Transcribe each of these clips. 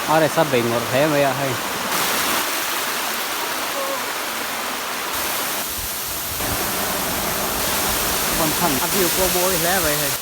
RS a bei ngawrh hle mai a hei. A view pawh mawi hle mai hei.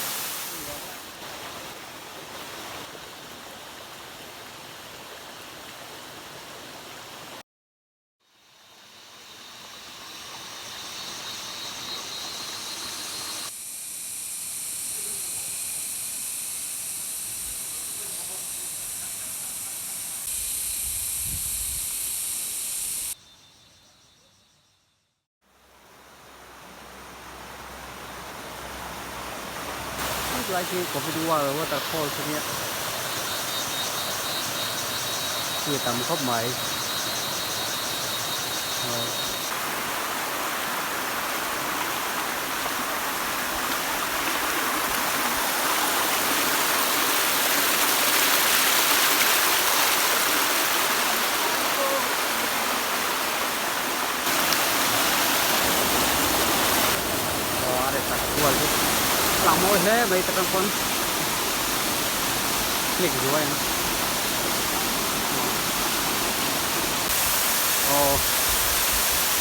Lai khi covid war waterfall chu nia khi a tam khawp mai aw. Aw a reh tak kual hi tlang mawi hle mai ta tang pawn click zuai ang aw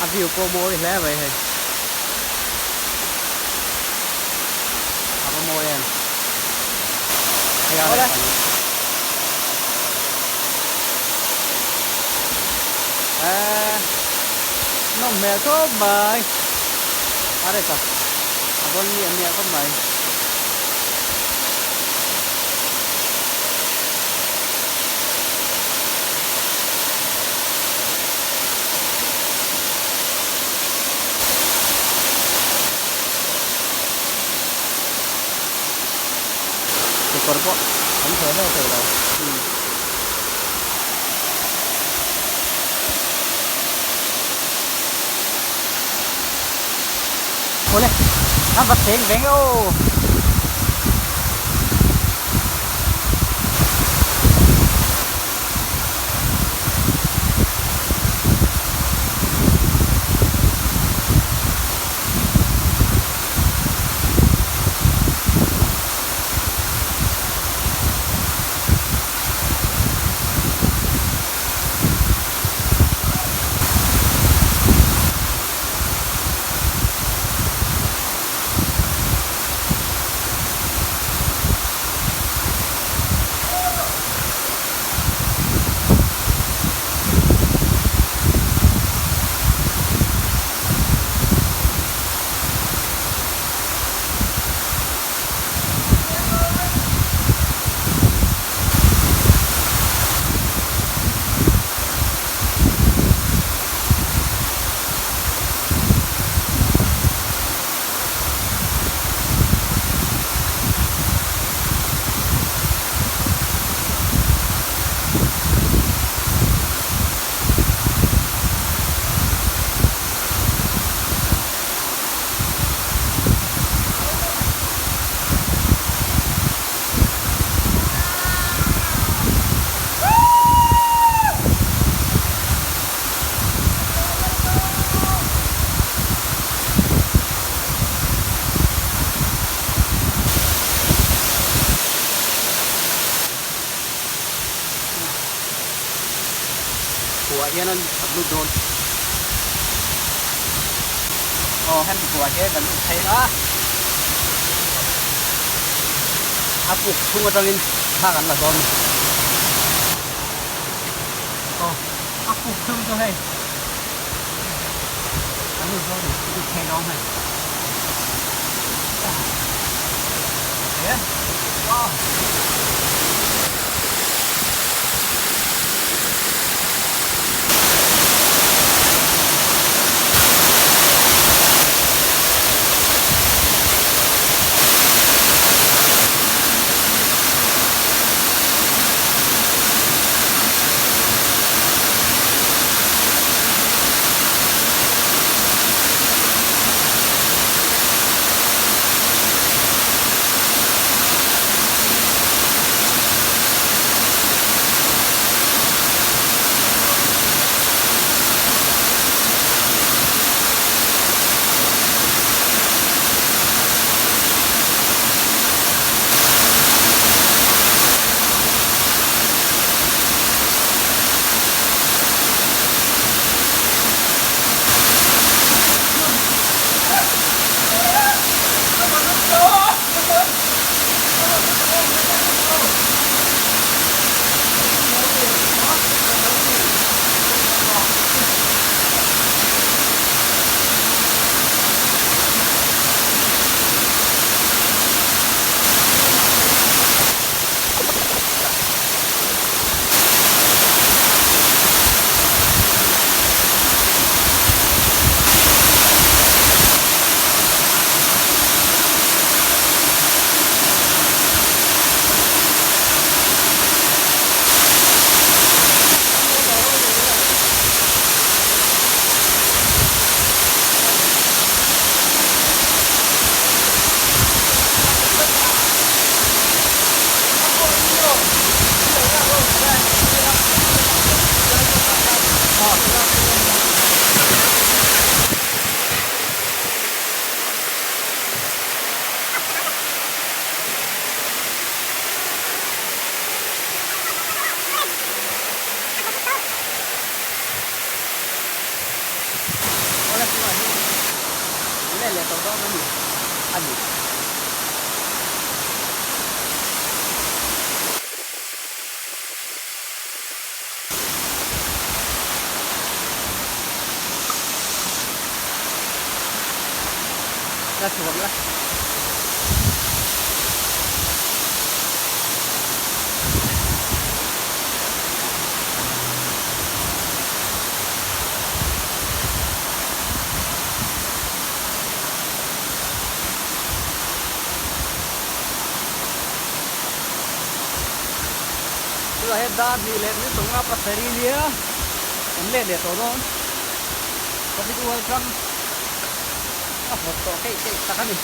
a view pawh mawi hle mai hei a va mawi em hei a reh tak Eee nawm hmel khawp mai a reh tak a bawn miah miah khawp mai. Kekawr pawh an hle hle thei lo. Awle a va cheng veng e aw. Khuah hian an lut dawn. Aw hemi khuah hian kan lut phei a. A puk chhung atangin thla kan la dawn a ni. Aw a puk chhung chu hei kan lut dawn a ni lut phei dawn hei. Wow. dawn a ni a ni. La chhuak la. Chulai hian dar hnih leh mil sawmnga pasarih nia kan let leh tawh dawn. Covid ual tang a vawt tawh keih keih tak a ni.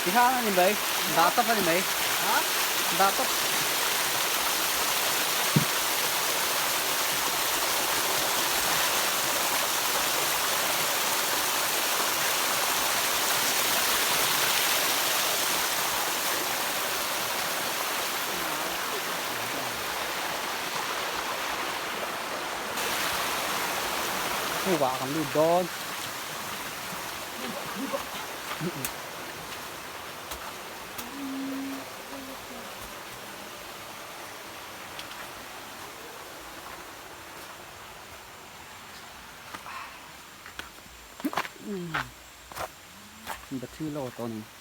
Tikhan a ni mai, dah tawp a ni mai, dah tawp. Pukah kan lut dawn. Battery low tawh a ni.